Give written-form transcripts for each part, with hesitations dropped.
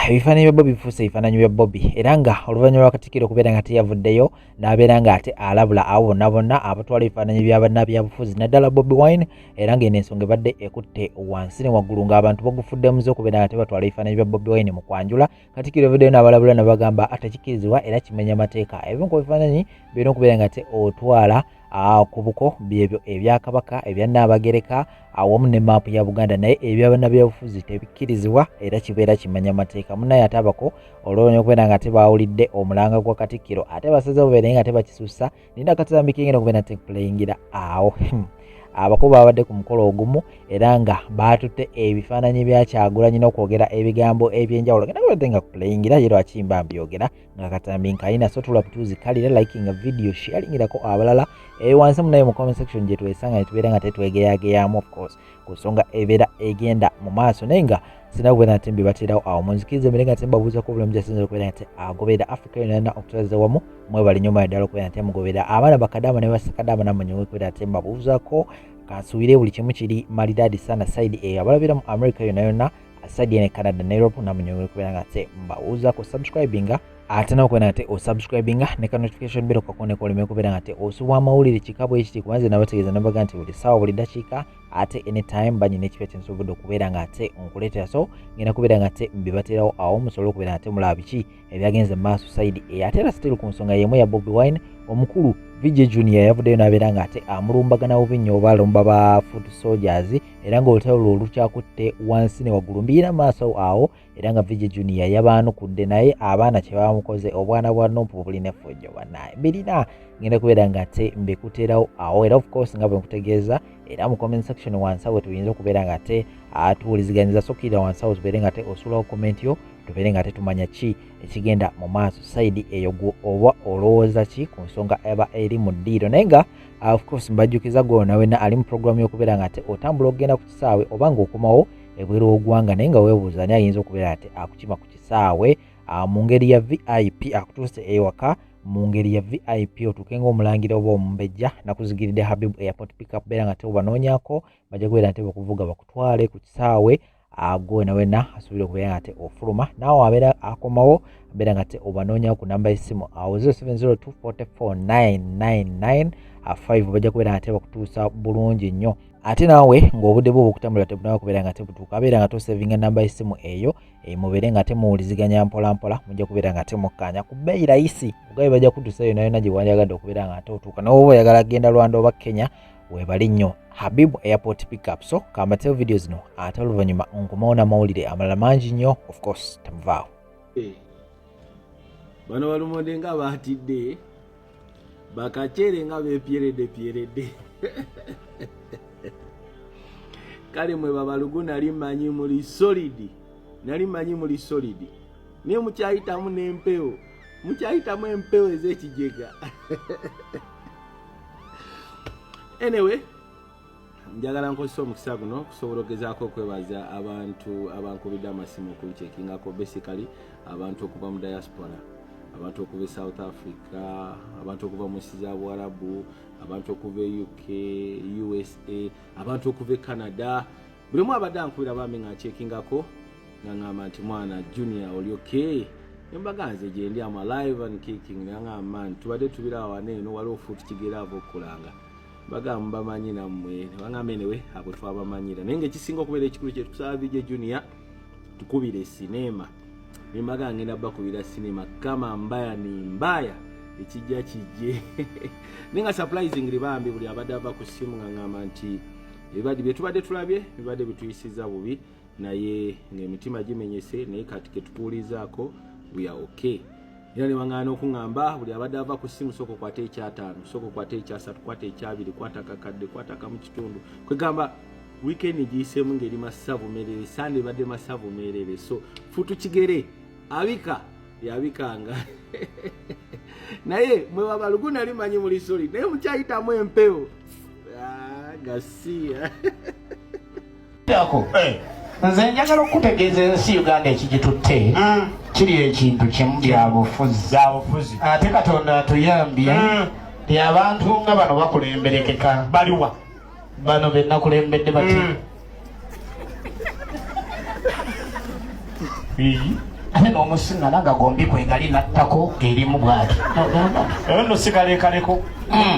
Ebifaananyi bya Bobi bifuuse ebifaananyi bya Bobi, era nga oluvannyuma lwa Katikkiro okubeera nga teyavuddeyo n'abeera nga ate alabula abo bonna bonna abatwala ebifaananyi bya bannabyabufuzi naddala Bobi Wine, era ng'eno ensonga ebadde ekutte wansi ne waggulu ng'abantu bagufudde muze okubeera nga tebatwala ebifaananyi bya Bobi Wine mu kwanjula. Katikkiro avuddeyo n'abalabula n'abagamba atekikkirizibwa era kimenya mateeka. Ebimu ku bifaananyi birina okubeera nga te otwala ku buko byebyo ebya Kabaka, ebya Nnaabagereka awamu ne maapu ya Buganda, naye ebya bannabyabufuzi tebikkirizibwa era kibeera kimenya mateeka. Munnaye ate abako olw'olwonya okubeera nga tebaawulidde omulanga gwa Katikkiro ate basazeewo beere nga tebakisussa. Ninda akatambi kengenda okubeera tekupuleyingira awo. Abako babadde ku mukolo ogumu era nga baatutte ebifaananyi bya Kyagulanyi n'okwogera ebigambo eby'enjawulo. Genda kubadde nga kupuleyingira ye lwaki mba mbyogera nga katambi nkayina. So tula butuuzi kalira likinga video, sharingirako abalala eyo wansi munaye mu comment section gye twesanga ne tubeera nga tetwegeyageyamu of course ku nsonga ebeera egenda mu maaso, naye nga sina kubeera nti mbibateerawo awo. Munzikirize mbere nga tembabuuzako obulamu gyasinza okubeera nti agoberera Africa yonna yonna okutwaliza wamu. Mwebale nnyo mwebale ddala okubeera nti mugoberera abaana bakadaama ne basakadaama nammwe nyowe okubeera nti mbabuuzako. Kansuubire buli kimu kiri malidaadi sana side eyo abalabira mu America yonna yonna, side ene Canada ne Europe, nammwe nyowe okubeera nga te mbabuuzako. Subscribinga ate n'okubeera nga te osubscribinga ne ka notification bell kakoneko oleme kubeera nga te osubwa amawulire kika bwe kiti, kubanze nabategeeza nabaga nti buli ssaawa, buli dakiika ate anytime banyina ekipya kyensobodde okubeera nga ate nkuleetera. So ngenda kubeera nga ate mbibateerawo awo musobole okubeera nga ate mulaba biki ebyagenze mu maaso side eyo. Ate era still ku nsonga y'emu ya Bobi Wine, omukulu VJ Junior yavuddeyo n'abeera nga ate amulumbagana bubi nnyo oba alumba ba foot soldiers, era ng'olutalo lwo olukyakutte wansi ne waggulu mbiira maaso awo, era nga VJ Junior yabaanukudde naye abaana kye bamukoze obwana bwa Nupu bulina effujjo bannaye mbirina ngenda kubeera nga ate mbikuteerawo awo. Era of course nga bwe nkutegeeza, era mu comment section wansi awo tuyinza okubeera nga ate tuwuliziganyiza. So kkirira wansi awo tubeere nga ate osuulawo comment yo, tubeere nga ate tumanya ki ekigenda mu maaso side eyo, gwe oba olowooza ki ku nsonga eba eri mu ddiiro. Naye nga of course mbajjukiza gwe wonna wenna ali mu programu y'okubeera nga ate otambula okugenda ku kisaawe oba ng'okomawo ebweru w'oggwanga, naye nga weebuuza ani ayinza okubeera ate akukima ku kisaawe mu ngeri ya VIP akutuuse ewaka mu ngeri ya VIP otuuke ng'omulangira oba omumbejja. Nakuzigiridde Habib Airport Pickup, beera nga tebanoonyako, bajja kubeera nte bakuvuga bakutwale ku kisaawe. Gwe wena wena asuubira okubeera nga ate ofuluma naawe abeera akomawo, abeera nga ate obanoonyawo ku namba y'essimu awo 0702449995, bajja kubeera nga ate bakutuusa bulungi nnyo. Ate naawe ng'obudde bwo obwokutambula tebunaba kubeera nga tebutuuka, abeera nga tosevinga namba y'essimu eyo, mubeere nga temuwuliziganya mpola mpola, mujja kubeera nga temukkaanya ku bbeeyi layisi. Ogabe bajja kutuusa yonna yonna gye wandyagadde okubeera nga ate otuuka, nawe oba oyagala kugenda Rwanda oba Kenya, weebali nnyo Habib Airport Pickup. So kambateewo video zino ate oluvannyuma nkomawo n'amawulire amalala mangi nnyo. Of course temuvaawo. Bano balumonde nga baatidde bakacere nga beepyeredde pyeredde. Kale mwe babalugu, nali mmanyi muli solid, nali mmanyi muli solid, naye mukyayitamu n'empewo, mukyayitamu empewo ez'ekijega. Anyway, njagala nkozesa omukisa guno okusobola okugezaako okwebaza abantu abankubidde amasimu okunkyekingako, basically abantu okuva mu diaspora, abantu okuva e South Africa, abantu okuva mu nsi za Buwarabu, abantu okuva e UK, USA, abantu okuva e Canada. Buli omu abadde ankubira bambi nga nkyekingako, nga ŋŋamba nti, "Mwana Junior, oli okay?" Nembaga nze gyendi, am alive and kicking. Naŋŋamba nti tubadde tubira awana eno, waliwo fuuti kigere ava okukulanga. Bagamba bamanyi nammwe, nebaŋŋamba anyway abo twabamanyira, naye ngaekisinga okubeera ekikulu kyetukusaba, VJ Junior, tukubire sinema. Nembaga ngenda bakubira sinema, kama mbaya ni mbaya, ekijja kijje. Naye nga surprisingly bambi buli abadde ava ku ssimu nga ŋŋamba nti ebibadde bye tubadde tulabye bibadde bituyisiza bubi, naye ng'emitima gimenyese, naye kati ketukuwulizaako, we are okay. Era ne baŋŋaana okuŋŋamba buli abadde ava ku ssimu, sooka okwate ekyataano, sooka okwate ekyasatu, kwata ekyabiri, kwata akakadde, kwata akamu kitundu. Kwegamba weekend giyiseemu ng'eri masavu meerere, Sande ebadde masavu meerere. So futu kigere abika yabikanga, naye mwe babalugu nali manyi muli solid, naye mukyayitamu empewo. Ah, gasiya. Ako. Nze njagala okutegeeza ensi Uganda ekigitutte kiri ekintu kimu, byabufuzi. Byabufuzi. Ate Katonda atuyambye ti abantu nga bano bakulemberekeka. Baliwa? Bano be nakulembedde bati. Iyi. Ate n'omusiŋŋana nga gombi kwegali nattako erimu bwati. Eyo nno sikaleekaleko.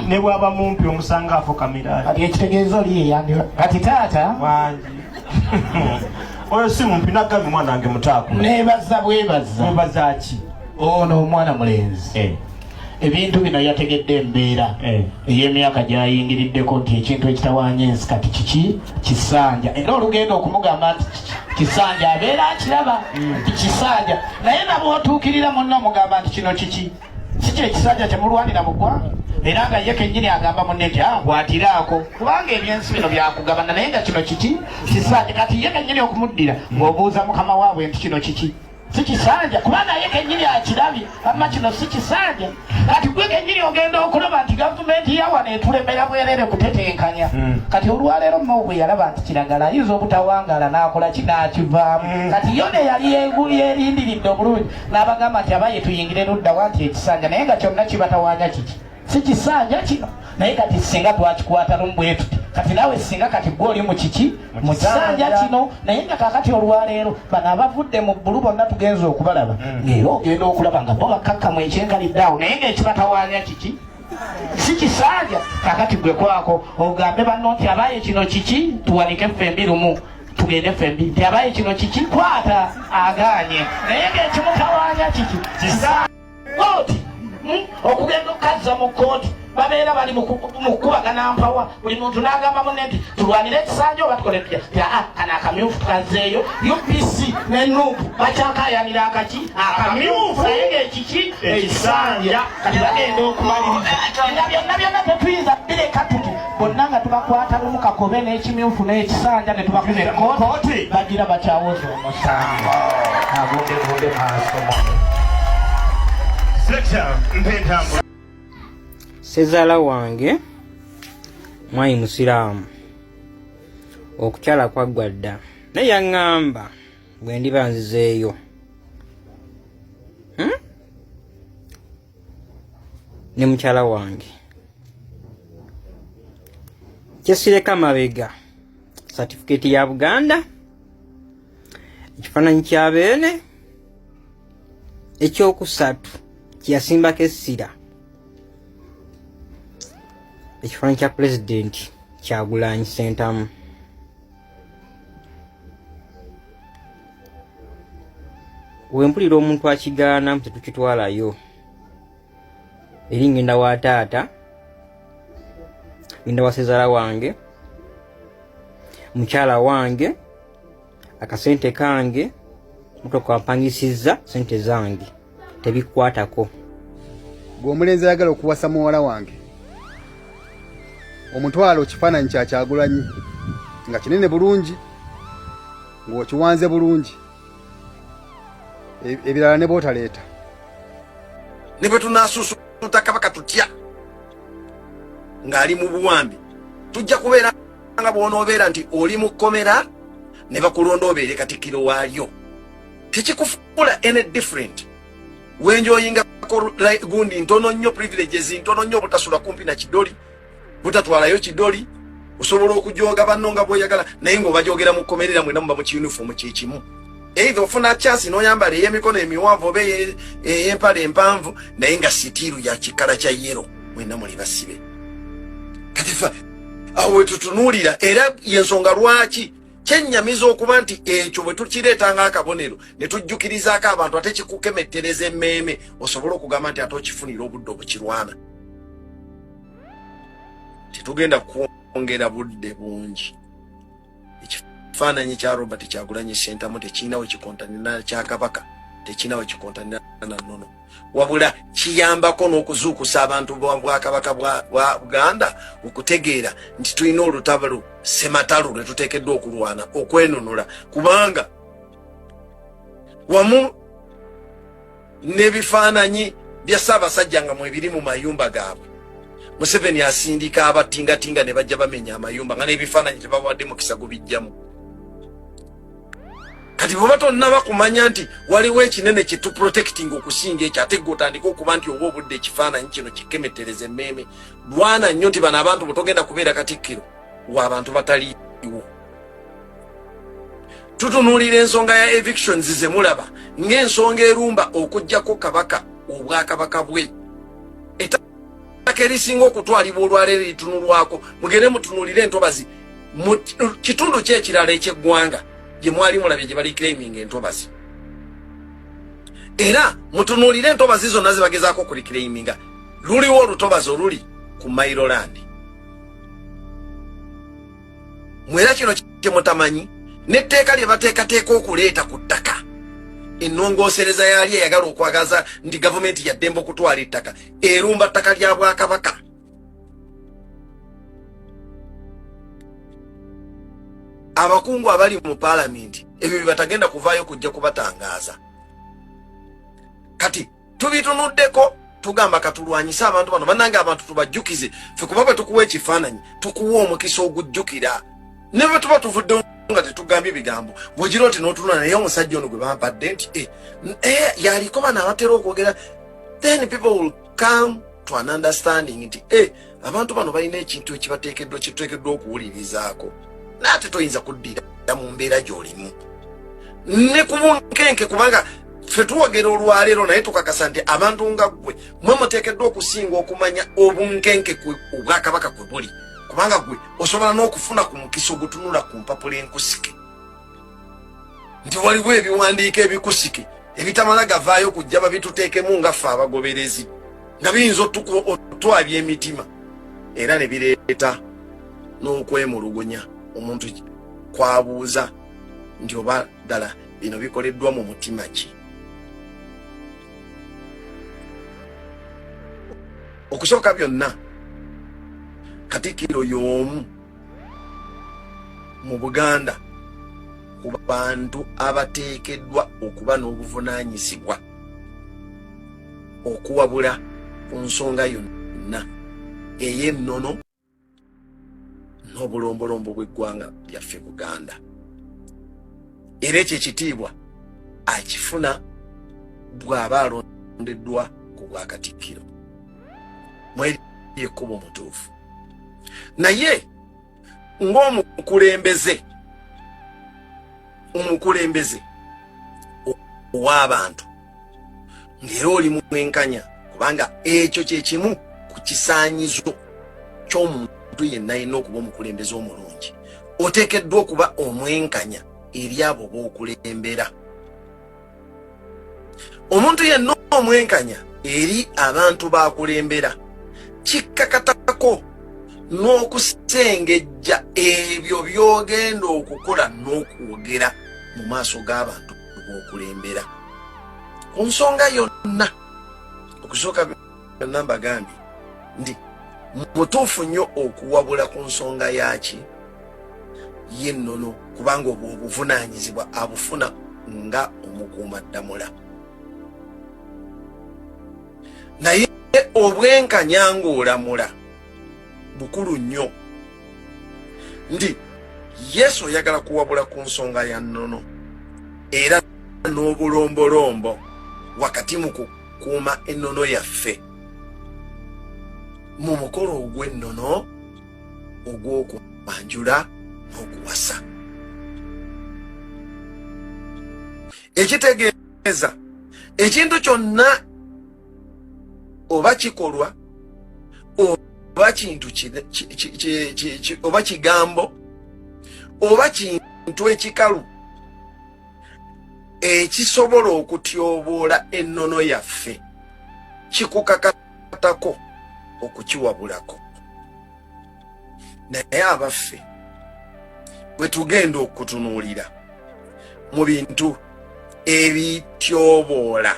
Ne bw'aba mumpi omusanga afukamira. Kati ekitegeeza oli yeyandiba. Kati taata. Wangi. Oyo si mumpi nagambye mwana wange mutaako. Neebaza bwebaza. Webaza ki? Ono omwana mulenzi. Ebintu bino yategedde embeera ey'emyaka gy'ayingiriddeko nti ekintu ekitawaanya ensi kati kiki kisanja, era olugenda okumugamba nti kisanja abeera akiraba nti kisanja, naye nabwotuukirira munno omugamba nti kino kiki si kye kisanja kyemulwanira mu ggwanga, era nga ye kennyini agamba munne nti nkwatiraako kubanga ebyensi bino byakugabana, naye nga kino kiki kisanja. Kati ye kennyini okumuddira ng'obuuza mukama waabwe nti kino kiki si kisanja, kuba naye kennyini akirabye amma kino si kisanja. Kati gwe kennyini ogenda okulaba nti gavumenti yawano etulemera bwerere kutetenkanya. Kati olwaleero Mao bwe yalaba nti kiragala ayinza obutawangaala n'akola ki n'akivaamu. Kati yo ne yali yerindiridde obulungi n'abagamba nti abaye tuyingire luddawa nti ekisanja, naye nga kyonna kibatawaanya kiki si kisanja kino. Naye kati singa twakikwata lumu bwe tuti, kati naawe singa kati gwe oli mu kiki mu kisanja kino. Naye nga kaakati olwaleero bano abavudde mu bbulu bonna tugenza okubalaba, ng'era ogenda okulaba nga bo bakkakkamu ekyenkalidde awo, naye ng'ekibatawaanya kiki si kisanja. Kaakati gwe kwako ogambe banno nti abaye kino kiki, tuwanike ffembi lumu tugende ffembi nti abaye kino kiki, kwata agaanye, naye ng'ekimutawaanya kiki kisanja. Kooti okugenda okukazza mu kkooti babeera bali mu kukubagana mpawa, buli muntu n'agamba munne nti tulwanire ekisanja oba tukole tutya, ti aa kano akamyufu tukazzeeyo. UPC ne NUP bakyakayanira akaki akamyufu, naye ng'ekiki ekisanja. Kati bagenda okumaliriza nga byonna byonna tetuyinza bireka tuti bonna nga tubakwata lumu kakobe n'ekimyufu n'ekisanja ne tubakuba ekkooti, bagira bakyawoza omusango. Agunde maaso. Ssezaala wange mwayi musiraamu, okukyala kwaggwa dda, naye yaŋŋamba bwe ndiba nzizeeyo ne mukyala wange kyesireka mabega satifikeeti ya Buganda, ekifaananyi kya Beene, ekyokusatu kyeyasimbako essira ekifaananyi kya Pulezidenti Kyagulanyi Ssentamu. Wempulira omuntu akigaana tetukitwalayo eri, ngenda wa taata, ngenda wa sezala wange, mukyala wange, akasente kange, motoka mpangisizza sente zange, tebikwatako. Gwe omulenzi ayagala okuwasa muwala wange, omutwalo kifaananyi kya Kyagulanyi nga kinene bulungi, ng'okiwanze bulungi, ebirala ne bwotaleeta. Ne bwe tunaasusuuta kabaka tutya ng'ali mu buwambi, tujja kubeera nga bw'onoobeera nti oli mu kkomera ne bakulonda obeere katikkiro waalyo, tekikufuula any different. Wenjoyingako gundi ntono nnyo, privileges ntono nnyo, obutasula kumpi na kidoli, butatwalayo kidoli, osobola okujoga banno nga bw'oyagala, naye ng'obajogera mu kkomerera mwena muba mu kiyunifoomu kyekimu. Either ofuna chance n'oyambala ey'emikono emiwanvu oba ey'empale empanvu, naye nga sitiiru ya kikala kya yellow, mwena muli basibe. Kati fa awo wetutunuulira, era yensonga lwaki kyennyamiza okuba nti ekyo bwe tukireeta ng'akabonero ne tujjukirizaako abantu, ate kikukemettereza emmeeme osobole okugamba nti ate okifunira obudde obukirwana. Tetugenda kwongera budde bungi. Ekifaananyi kya Robert Kyagulanyi Ssentamu tekirina we kikontanira kya kabaka, tekirina we kikontanira na nnono, wabula kiyambako n'okuzuukusa abantu bwakabaka bwa Buganda okutegeera nti tulina olutalo ssematalo lwe tuteekeddwa okulwana okwenunula, kubanga wamu n'ebifaananyi bya Ssaabasajja nga mwebiri mu mayumba gaabwe, Museveni asindika abatingatinga ne bajja bamenya amayumba nga n'ebifaananyi tebawadde mukisa gubijjamu. Kati bweba tonnaba kumanya nti waliwo ekinene kyetuprotecting okusinga ekyo, ate gwe otandika okuba nti oba obudde ekifaananyi kino kikemettereza emmeeme, lwana nnyo nti bano abantu bwe togenda kubeera katikkiro w'abantu bataliiwo. Tutunuulira ensonga ya evictions ze mulaba ng'ensonga erumba okuggyako Kabaka obwakabaka bwe. Ettaka erisinga okutwalibwa olwaleero litunulwako, mugende mutunuulire entobazi mu kitundu ki ekirala eky'eggwanga gye mwali mulabye gye bali claiming entobazi. Era mutunuulire entobazi zonna zebagezaako okureclaiminga. Luliwo olutobazi oluli ku Mairoland. Mwera kino kyemutamanyi, n'etteeka lye bateekateeka okuleeta ku ttaka, ennongoosereza yali eyagala okwagaza nti gavumenti yaddembe okutwala ettaka, erumba ttaka lya Bwakabaka. Abakungu abali mu paalamenti ebyo bye batagenda kuvaayo kujja kubatangaaza. Kati tubitunuddeko, tugamba katulwanyise abantu bano. Bannange, abantu tubajjukize ffe, kuba bwe tukuwa ekifaananyi tukuwa omukisa ogujjukira. Ne bwe tuba tuvuddewo nga tetugambye bigambo, bw'ogira oti n'otunula, naye omusajja ono gwe bampadde nti yaliko bano abatera okwogera, then people will come to an understanding nti abantu bano balina ekintu ekibateekeddwa, kituteekeddwa okuwulirizaako. Naye ate toyinza kuddira mu mbeera gy'olimu ne ku bunkenke, kubanga ffe tuwogera olwaleero, naye tukakasa nti abantu nga ggwe mwe muteekeddwa okusinga okumanya obunkenke obwakabaka kwe buli, kubanga gwe osobola n'okufuna ku mukisa ogutunula ku mpapula enkusike nti waliwo ebiwandiiko ebikusike ebitamala gavaayo kujja babituteekemu nga ffe abagoberezi, nga biyinza otwabya emitima era ne bireeta n'okwemulugunya omuntu kwabuuza nti oba ddala bino bikoleddwa mu mutima ki. Okusooka byonna, Katikkiro y'omu mu Buganda ku bantu abateekeddwa okuba n'obuvunaanyizibwa okuwabula ku nsonga yonna ey'ennono n'obulombolombo bw'eggwanga lyaffe Buganda, era ekyo ekitiibwa akifuna bw'aba alondeddwa ku bwakatikkiro. Mweri ekkubo mutuufu, naye ng'omukulembeze, omukulembeze ow'abantu, ng'era oli mwenkanya, kubanga ekyo kye kimu ku kisaanyizo ky'omuntu yenna alina okuba omukulembeze omulungi. Oteekeddwa okuba omwenkanya eri abo b'okulembera. Omuntu yenna omwenkanya eri abantu bakulembera kikkakatako n'okusengejja ebyo by'ogenda okukola n'okwogera mu maaso g'abantu b'okulembera ku nsonga yonna. Okusooka byonna, mbagambye nti mutuufu nnyo okuwabula ku nsonga yaki y'ennono, kubanga obwo obuvunaanyizibwa abufuna nga omukuuma ddamula, naye obwenkanya ng'olamula bukulu nnyo nti Yesu oyagala kuwabula ku nsonga ya nnono era n'obulombolombo wakati mu kukuuma ennono yaffe mu mukolo ogw'ennono ogw'okwanjula n'okuwasa, ekitegeeza ekintu kyonna oba kikolwa oba kintu oba kigambo oba kintu ekikalu ekisobola okutyoboola ennono yaffe, kikukakatako okukiwabulako. Naye abaffe, bwe tugenda okutunuulira mu bintu ebityoboola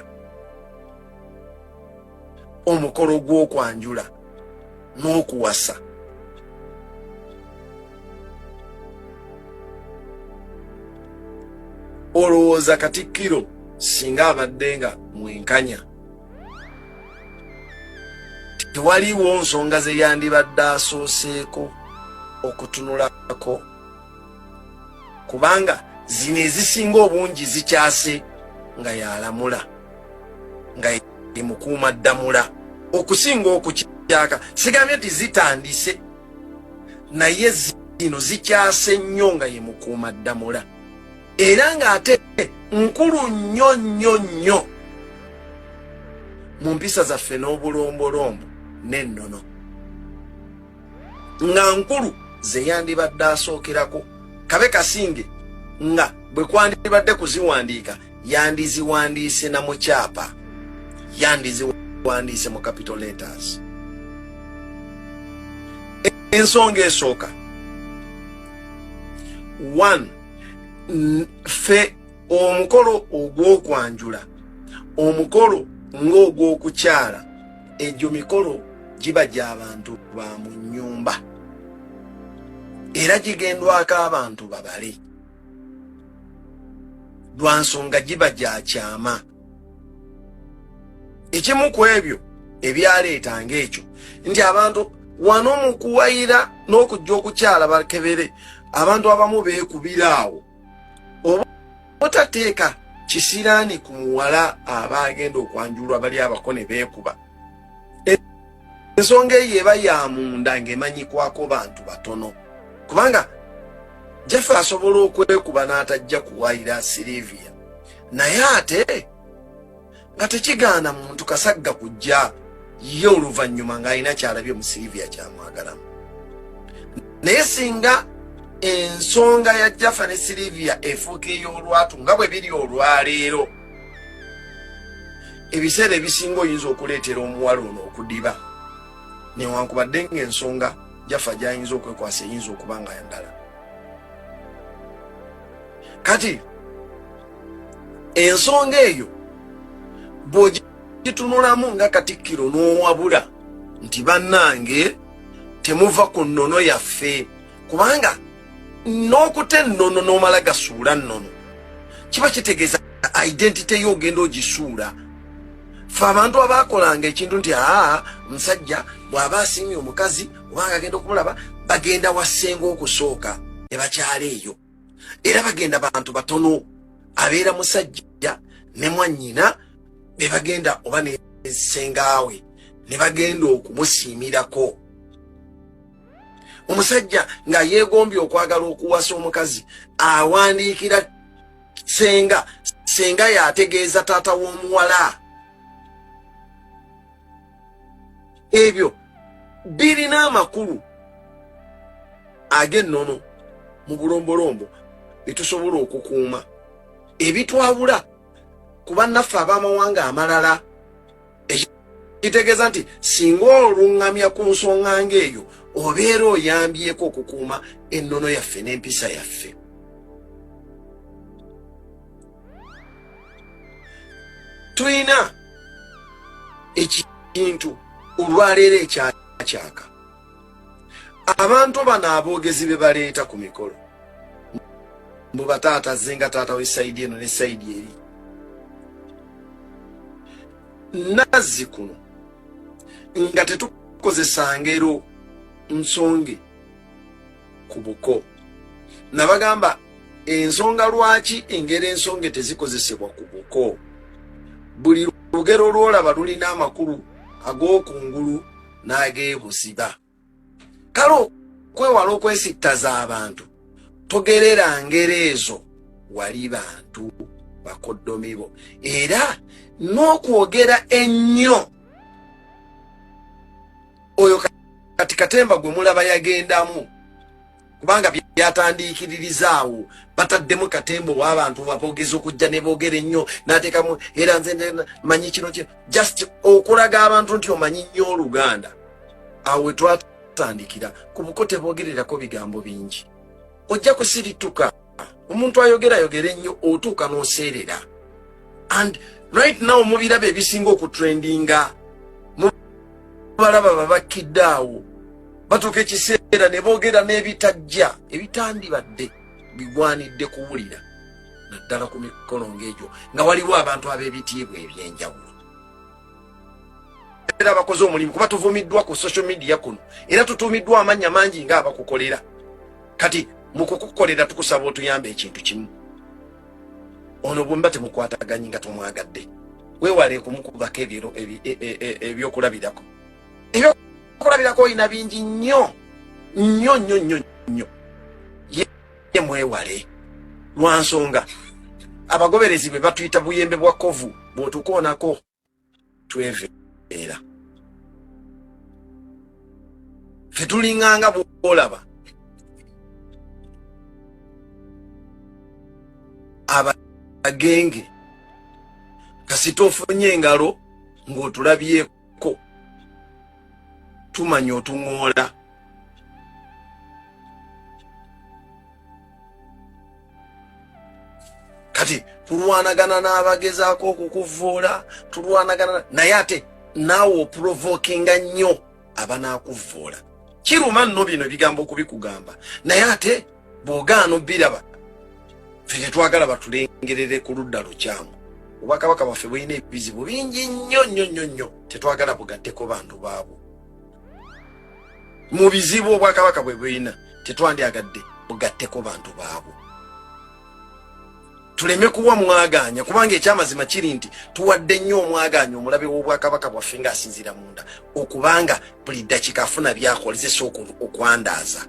omukolo gw'okwanjula n'okuwasa, olowooza Katikkiro singa abadde nga mwenkanya, tewaliwo nsonga ze yandibadde asooseeko okutunulako? Kubanga zino ezisinga obungi zikyase nga yalamula, nga emukuuma ddamula okusinga okukyaka. Sigambye nti zitandise, naye zino zikyase nnyo nga ye mukuuma ddamula. Era ng'ate nkulu nnyo nnyo nnyo mu mpisa zaffe n'obulombolombo n'ennono, nga nkulu ze yandibadde asookerako kabe kasinge nga bwe kwandibadde kuziwandiika, yandiziwandiise na mu kyapa, yandiziwandiise mu capital letters. Ensonga esooka, one, ffe omukolo ogw'okwanjula, omukolo ng'ogw'okukyala, egyo mikolo giba gy'abantu ba mu nnyumba era gigendwako abantu babale, lwa nsonga giba gya kyama. Ekimu ku ebyo ebyaleetanga ekyo nti abantu wano mu kuwayira n'okujja okukyala bakebere, abantu abamu beekubira awo oba otateeka kisiraani ku muwala aba agenda okwanjulwa, bali abako ne beekuba. Ensonga eyo eba ya munda ng'emanyikwako bantu batono, kubanga Jaffe asobola okwekuba n'atajja kuwayira Silivia, naye ate nga tekigaana muntu kasagga kujja ye oluvannyuma ng'alina kyalabye mu Silivia kyamwagalamu. Naye singa ensonga ya Jaffa ne Silivia efuuka ey'olwatu nga bwe biri olwaleero, ebiseera ebisinga oyinza okuleetera omuwala ono okudiba, newankubadde ng'ensonga Jaffa gy'ayinza okwekwasa eyinza okuba nga ndala. Kati ensonga eyo bw'ogitunulamu nga Katikkiro n'owabula nti bannange temuva ku nnono yaffe, kubanga n'okuta ennono n'omala gasuula nnono kiba kitegeeza identity yo ogenda ogisuula. Fe abantu abaakolanga ekintu nti aa omusajja bw'aba asiimye omukazi obanga agenda okumulaba, bagenda wassenga okusooka ne bakyala eyo, era bagenda bantu batono, abeera musajja ne mwannyina be bagenda oba ne ssengaawe ne bagenda okumusiimirako. Omusajja nga yeegombye okwagala okuwasa omukazi awandiikira ssenga, ssenga yategeeza taata w'omuwala. Ebyo birina amakulu ag'ennono mu bulombolombo byetusobola okukuuma, ebitwawula ku bannaffe ab'amawanga amalala. Ekitegeeza nti singa oluŋŋamya ku nsonga ng'eyo, obeera oyambyeko okukuuma ennono yaffe n'empisa yaffe. Tulina ekintu olwaleero ekyakyaka, abantu bano aboogezi be baleeta ku mikolo, mbu bataata zenga taata w'esayidi eno ne sayidi eri. Nazzi kuno nga tetukozesa ngero nsonge ku buko, nabagamba ensonga lwaki engero ensonge tezikozesebwa ku buko. Buli lugero lwolaba lulina amakulu ag'okungulu n'ag'ebuziba. Kale okwewala okwesittaza abantu, togerera ngero ezo wali bantu bakoddomibo, era n'okwogera ennyo. Oyo kati katemba gwe mulaba yagendamu, kubanga byatandiikiririzaawo bataddemu katemba ow'abantu aboogezi okujja ne boogera ennyo, n'ateekamu era nze manyi kino kino, just okulaga abantu nti omanyi nnyo Oluganda. Awo we twatandikira ku buko teboogererako bigambo bingi, ojja kusirituka. Omuntu ayogera ayogera ennyo otuuka n'oseerera. And right now mubiraba ebisinga okutrendinga, mubalaba babakkidde awo, batuuka ekiseera ne boogera n'ebitajja ebitandibadde bigwanidde kuwulira, naddala ku mikolo ng'egyo nga waliwo abantu ab'ebitiibwa eby'enjawulo era abakoze omulimu, kuba tuvumiddwa ku social media kuno era tutuumiddwa amannya mangi ng'abakukolera. Kati mu kukukolera tukusaba otuyambe ekintu kimu: ono bwemba temukwataganyi nga tomwagadde, weewale okumukubako ebyokulabirako. Ebyokulabirako olina bingi nnyo nnyo nnyo nnyo nnyo, ye mwewale. Lwa nsonga abagoberezi be batuyita buyembe bwa kovu, bw'otukoonako tweveera. Ffe tulinganga bwolaba abagenge, kasita ofunye engalo ng'otulabyeko tumanya otuŋoola. Kati tulwanagana n'abagezaako okukuvvoola, tulwanagana naye ate naawe oprovokinga nnyo abanaakuvvoola. Kiruma nno bino ebigambo okubikugamba, naye ate bw'ogaana obiraba, ffe tetwagala batulengerere ku ludda lukyamu. Obwakabaka bwaffe bulina ebizibu bingi nnyo nnyo nnyo nnyo, tetwagala bugatteko bantu baabwo mu bizibu obwakabaka bwe bulina. Tetwandyagadde bugatteko bantu baabwo, tuleme kuwa mwagaanya, kubanga ekyamazima kiri nti tuwadde nnyo omwagaanya omulabe w'obwakabaka bwaffe ng'asinziira munda, okubanga buli ddakiika afuna byakolezesa okwandaaza.